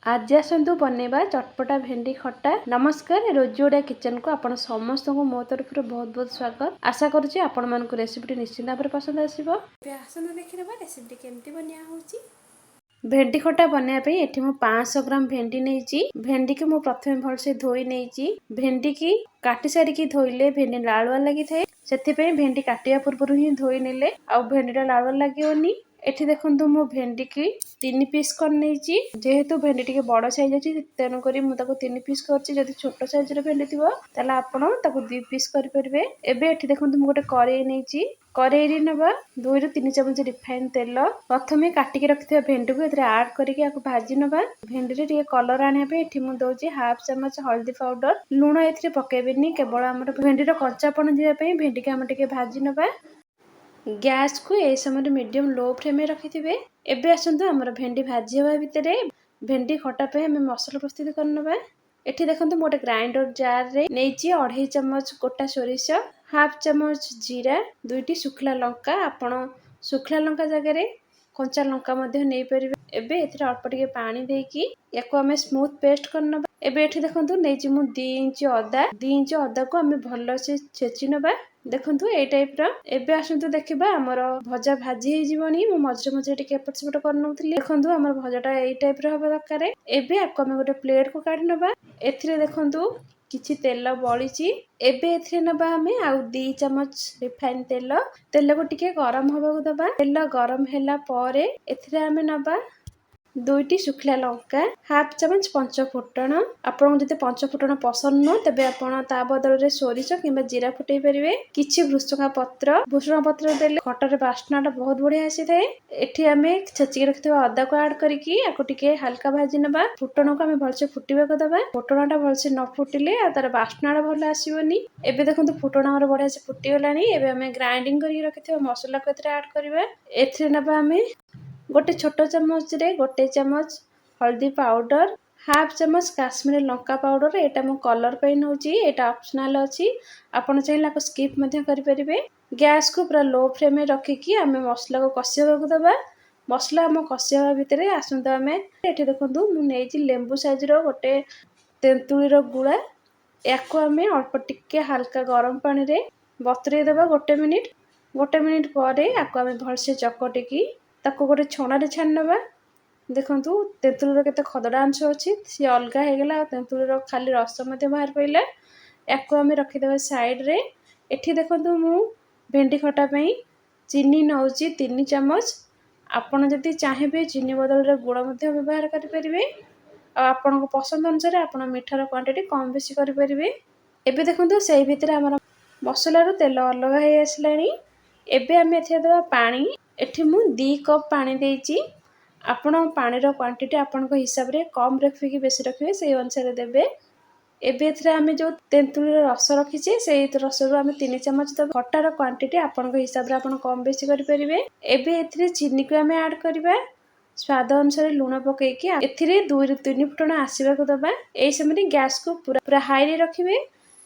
ଆଜି ଆସନ୍ତୁ ବନେଇବା ଚଟପଟା ଭେଣ୍ଡି ଖଟା। ନମସ୍କାର, ରୋଜି ଓଡ଼ିଆ କିଚେନକୁ ଆପଣ ସମସ୍ତଙ୍କୁ ମୋ ତରଫରୁ ବହୁତ ବହୁତ ସ୍ୱାଗତ। ଆଶା କରୁଛି ଆପଣମାନଙ୍କୁ ରେସିପିଟି ନିଶ୍ଚିତ ଭାବରେ ପସନ୍ଦ ଆସିବ। ଏବେ ଆସନ୍ତୁ ଦେଖିନେବା ରେସିପିଟି କେମିତି ବନିଆ ହେଉଛି। ଭେଣ୍ଡି ଖଟା ବନେଇବା ପାଇଁ ଏଠି ମୁଁ 500 ଗ୍ରାମ ଭେଣ୍ଡି ନେଇଛି। ଭେଣ୍ଡିକୁ ମୁଁ ପ୍ରଥମେ ଭଲସେ ଧୋଇ ନେଇଛି। ଭେଣ୍ଡିକି କାଟି ସାରିକି ଧୋଇଲେ ଭେଣ୍ଡି ଲାଳୁଆ ଲାଗିଥାଏ। ସେଥିପାଇଁ ଭେଣ୍ଡି କାଟିବା ପୂର୍ବରୁ ହିଁ ଧୋଇ ନେଲେ ଆଉ ଭେଣ୍ଡିଟା ଲାଳୁଆ ଲାଗିବନି। ଏଠି ଦେଖନ୍ତୁ, ମୁଁ ଭେଣ୍ଡିକି ତିନି ପିସ୍ କରିନେଇଛି। ଯେହେତୁ ଭେଣ୍ଡି ଟିକେ ବଡ଼ ସାଇଜ୍ ଅଛି, ତେଣୁକରି ମୁଁ ତାକୁ ତିନି ପିସ୍ କରିଛି। ଯଦି ଛୋଟ ସାଇଜ୍ର ଭେଣ୍ଡି ଥିବ, ତାହେଲେ ଆପଣ ତାକୁ ଦୁଇ ପିସ୍ କରିପାରିବେ। ଏବେ ଏଠି ଦେଖନ୍ତୁ, ମୁଁ ଗୋଟେ କରେଇ ନେଇଛି। କରେଇରେ ନେବା 2ରୁ 3 ଚାମଚ ରିଫାଇନ୍ ତେଲ। ପ୍ରଥମେ କାଟିକି ରଖିଥିବା ଭେଣ୍ଡିକୁ ଏଥିରେ ଆଡ୍ କରିକି ଆକୁ ଭାଜି ନେବା। ଭେଣ୍ଡିରେ ଟିକେ କଲର୍ ଆଣିବା ପାଇଁ ଏଠି ମୁଁ ଦେଉଛି ହାଫ୍ ଚାମଚ ହଳଦୀ ପାଉଡର। ଲୁଣ ଏଥିରେ ପକାଇବେନି। କେବଳ ଆମର ଭେଣ୍ଡିର କଞ୍ଚାପଣ ଯିବା ପାଇଁ ଭେଣ୍ଡିକି ଆମେ ଟିକେ ଭାଜି ନେବା। ଗ୍ୟାସ୍କୁ ଏହି ସମୟରେ ମିଡ଼ିୟମ୍ ଲୋ ଫ୍ଲେମ୍ରେ ରଖିଥିବେ। ଏବେ ଆସନ୍ତୁ, ଆମର ଭେଣ୍ଡି ଭାଜି ହେବା ଭିତରେ ଭେଣ୍ଡି ଖଟା ପାଇଁ ଆମେ ମସଲା ପ୍ରସ୍ତୁତ କରିନେବା। ଏଠି ଦେଖନ୍ତୁ, ମୁଁ ଗୋଟେ ଗ୍ରାଇଣ୍ଡର ଜାର୍ରେ ନେଇଛି ଅଢ଼େଇ ଚାମଚ ଗୋଟା ସୋରିଷ, ହାଫ୍ ଚାମଚ ଜିରା, ଦୁଇଟି ଶୁଖିଲା ଲଙ୍କା। ଆପଣ ଶୁଖିଲା ଲଙ୍କା ଜାଗାରେ କଞ୍ଚା ଲଙ୍କା ମଧ୍ୟ ନେଇପାରିବେ। ଏବେ ଏଥିରେ ଅଳ୍ପ ଟିକେ ପାଣି ଦେଇକି ୟାକୁ ଆମେ ସ୍ମୁଥ୍ ପେଷ୍ଟ କରିନେବା। ଏବେ ଏଠି ଦେଖନ୍ତୁ, ନେଇଛି ମୁଁ 2 ଇଞ୍ଚ ଅଦା। 2 ଇଞ୍ଚ ଅଦାକୁ ଆମେ ଭଲସେ ଛେଚି ନେବା। ଦେଖନ୍ତୁ, ଏଇ ଟାଇପ୍ର। ଏବେ ଆସନ୍ତୁ ଦେଖିବା, ଆମର ଭଜା ଭାଜି ହେଇଯିବନି। ମୁଁ ମଝିରେ ମଝିରେ ଟିକେ ଏପଟ ସେପଟ କରିନେଉଥିଲି। ଦେଖନ୍ତୁ, ଆମର ଭଜାଟା ଏଇ ଟାଇପ୍ର ହେବା ଦରକାର। ଏବେ ଆକୁ ଆମେ ଗୋଟେ ପ୍ଲେଟ୍କୁ କାଢ଼ି ନେବା। ଏଥିରେ ଦେଖନ୍ତୁ, କିଛି ତେଲ ବଳିଛି। ଏବେ ଏଥିରେ ନେବା ଆମେ ଆଉ 2 ଚାମଚ ରିଫାଇନ୍ ତେଲ। ତେଲକୁ ଟିକେ ଗରମ ହେବାକୁ ଦେବା। ତେଲ ଗରମ ହେଲା ପରେ ଏଥିରେ ଆମେ ନେବା ଦୁଇଟି ଶୁଖିଲା ଲଙ୍କା, ହାଫ୍ ଚାମଚ ପଞ୍ଚ ଫୁଟଣ। ଆପଣଙ୍କୁ ଯଦି ପଞ୍ଚ ଫୁଟଣ ପସନ୍ଦ ନୁହଁ, ତେବେ ଆପଣ ତା ବଦଳରେ ସୋରିଷ କିମ୍ବା ଜିରା ଫୁଟେଇ ପାରିବେ। କିଛି ଭୃଷୁଙ୍ଗା ପତ୍ର। ଭୃଷୁଙ୍ଗା ପତ୍ର ଦେଲେ ଖଟାର ବାସ୍ନାଟା ବହୁତ ବଢ଼ିଆ ଆସିଥାଏ। ଏଠି ଆମେ ଛେଚିକି ରଖିଥିବା ଅଦାକୁ ଆଡ୍ କରିକି ଆକୁ ଟିକେ ହାଲକା ଭାଜି ନେବା। ଫୁଟଣକୁ ଆମେ ଭଲସେ ଫୁଟିବାକୁ ଦେବା। ଫୁଟଣଟା ଭଲସେ ନ ଫୁଟିଲେ ଆଉ ତାର ବାସ୍ନାଟା ଭଲ ଆସିବନି। ଏବେ ଦେଖନ୍ତୁ, ଫୁଟଣ ଆମର ବଢ଼ିଆ ସେ ଫୁଟିଗଲାଣି। ଏବେ ଆମେ ଗ୍ରାଇଣ୍ଡିଙ୍ଗ କରିକି ରଖିଥିବା ମସଲାକୁ ଏଥିରେ ଆଡ୍ କରିବା। ଏଥିରେ ନେବା ଆମେ ଗୋଟେ ଛୋଟ ଚାମଚରେ ଗୋଟେ ଚାମଚ ହଳଦୀ ପାଉଡ଼ର, ହାଫ୍ ଚାମଚ କାଶ୍ମୀରୀ ଲଙ୍କା ପାଉଡ଼ର। ଏଇଟା ମୁଁ କଲର୍ ପାଇଁ ନେଉଛି। ଏଇଟା ଅପସନାଲ୍ ଅଛି। ଆପଣ ଚାହିଁଲେ ଆକୁ ସ୍କିପ୍ ମଧ୍ୟ କରିପାରିବେ। ଗ୍ୟାସ୍କୁ ପୁରା ଲୋ ଫ୍ଲେମ୍ରେ ରଖିକି ଆମେ ମସଲାକୁ କଷି ହେବାକୁ ଦେବା। ମସଲା ଆମ କଷି ହେବା ଭିତରେ ଆସନ୍ତୁ ଆମେ ଏଠି ଦେଖନ୍ତୁ, ମୁଁ ନେଇଛି ଲେମ୍ବୁ ସାଇଜ୍ର ଗୋଟେ ତେନ୍ତୁଳିର ଗୁଳା। ୟାକୁ ଆମେ ଅଳ୍ପ ଟିକେ ହାଲକା ଗରମ ପାଣିରେ ବତୁରେଇ ଦେବା ଗୋଟେ ମିନିଟ୍। ଗୋଟେ ମିନିଟ୍ ପରେ ୟାକୁ ଆମେ ଭଲସେ ଚକଟିକି ତାକୁ ଗୋଟେ ଛଣାରେ ଛାଣି ନେବା। ଦେଖନ୍ତୁ, ତେନ୍ତୁଳିର କେତେ ଖଦଡ଼ା ଅଂଶ ଅଛି, ସିଏ ଅଲଗା ହେଇଗଲା ଆଉ ତେନ୍ତୁଳିର ଖାଲି ରସ ମଧ୍ୟ ବାହାରି ପଡ଼ିଲା। ୟାକୁ ଆମେ ରଖିଦେବା ସାଇଡ଼୍ରେ। ଏଠି ଦେଖନ୍ତୁ, ମୁଁ ଭେଣ୍ଡି ଖଟା ପାଇଁ ଚିନି ନେଉଛି 3 ଚାମଚ। ଆପଣ ଯଦି ଚାହିଁବେ, ଚିନି ବଦଳରେ ଗୁଡ଼ ମଧ୍ୟ ବ୍ୟବହାର କରିପାରିବେ। ଆଉ ଆପଣଙ୍କ ପସନ୍ଦ ଅନୁସାରେ ଆପଣ ମିଠାର କ୍ୱାଣ୍ଟିଟି କମ୍ ବେଶୀ କରିପାରିବେ। ଏବେ ଦେଖନ୍ତୁ, ସେଇ ଭିତରେ ଆମର ମସଲାରୁ ତେଲ ଅଲଗା ହେଇ ଆସିଲାଣି। ଏବେ ଆମେ ଏଥିରେ ଦେବା ପାଣି। ଏଠି ମୁଁ 2 କପ୍ ପାଣି ଦେଇଛି। ଆପଣ ପାଣିର କ୍ୱାଣ୍ଟିଟି ଆପଣଙ୍କ ହିସାବରେ କମ୍ ରଖିବେ କି ବେଶୀ ରଖିବେ, ସେଇ ଅନୁସାରେ ଦେବେ। ଏବେ ଏଥିରେ ଆମେ ଯେଉଁ ତେନ୍ତୁଳିର ରସ ରଖିଛେ, ସେଇ ରସରୁ ଆମେ 3 ଚାମଚ ଦେବା। ଖଟାର କ୍ୱାଣ୍ଟିଟି ଆପଣଙ୍କ ହିସାବରେ ଆପଣ କମ୍ ବେଶୀ କରିପାରିବେ। ଏବେ ଏଥିରେ ଚିନିକୁ ଆମେ ଆଡ଼୍ କରିବା। ସ୍ୱାଦ ଅନୁସାରେ ଲୁଣ ପକାଇକି ଏଥିରେ ଦୁଇରୁ ତିନି ଫୁଟଣ ଆସିବାକୁ ଦେବା। ଏହି ସମୟରେ ଗ୍ୟାସକୁ ପୁରା ପୁରା ହାଇରେ ରଖିବେ।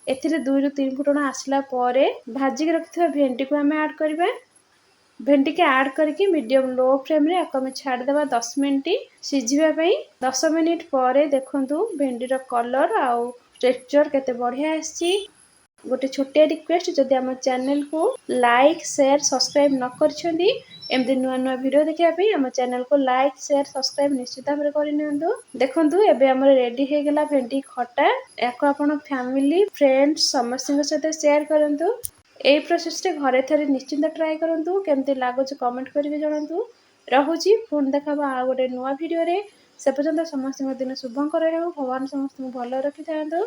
ଏଥିରେ ଦୁଇରୁ ତିନି ଫୁଟଣ ଆସିଲା ପରେ ଭାଜିକି ରଖିଥିବା ଭେଣ୍ଡିକୁ ଆମେ ଆଡ଼୍ କରିବା। ଭେଣ୍ଡିକି ଆଡ଼୍ କରିକି ମିଡ଼ିୟମ୍ ଲୋ ଫ୍ଲେମ୍ରେ ଆକୁ ଆମେ ଛାଡ଼ିଦେବା 10 ମିନିଟ୍ ସିଝିବା ପାଇଁ। 10 ମିନିଟ୍ ପରେ ଦେଖନ୍ତୁ, ଭେଣ୍ଡିର କଲର୍ ଆଉ ଟେକ୍ସଚର୍ କେତେ ବଢ଼ିଆ ଆସିଛି। ଗୋଟେ ଛୋଟିଆ ରିକ୍ୱେଷ୍ଟ, ଯଦି ଆମ ଚ୍ୟାନେଲକୁ ଲାଇକ୍, ସେୟାର, ସବସ୍କ୍ରାଇବ୍ ନ କରିଛନ୍ତି, ଏମିତି ନୂଆ ନୂଆ ଭିଡ଼ିଓ ଦେଖିବା ପାଇଁ ଆମ ଚ୍ୟାନେଲକୁ ଲାଇକ୍, ସେୟାର, ସବସ୍କ୍ରାଇବ୍ ନିଶ୍ଚିତ ଭାବରେ କରିନିଅନ୍ତୁ। ଦେଖନ୍ତୁ, ଏବେ ଆମର ରେଡ଼ି ହେଇଗଲା ଭେଣ୍ଡି ଖଟା। ଏହାକୁ ଆପଣ ଫ୍ୟାମିଲି, ଫ୍ରେଣ୍ଡ ସମସ୍ତଙ୍କ ସହିତ ସେୟାର କରନ୍ତୁ। ଏଇ ପ୍ରୋସେସରେ ଘରେ ଥରେ ନିଶ୍ଚିନ୍ତ ଟ୍ରାଏ କରନ୍ତୁ। କେମିତି ଲାଗୁଛି କମେଣ୍ଟ କରିକି ଜଣାନ୍ତୁ। ରହୁଛି, ପୁଣି ଦେଖା ହବ ଆଉ ଗୋଟେ ନୂଆ ଭିଡ଼ିଓରେ। ସେ ପର୍ଯ୍ୟନ୍ତ ସମସ୍ତଙ୍କ ଦିନ ଶୁଭଙ୍କର ହେଉ। ଭଗବାନ ସମସ୍ତଙ୍କୁ ଭଲ ରଖିଥାନ୍ତୁ।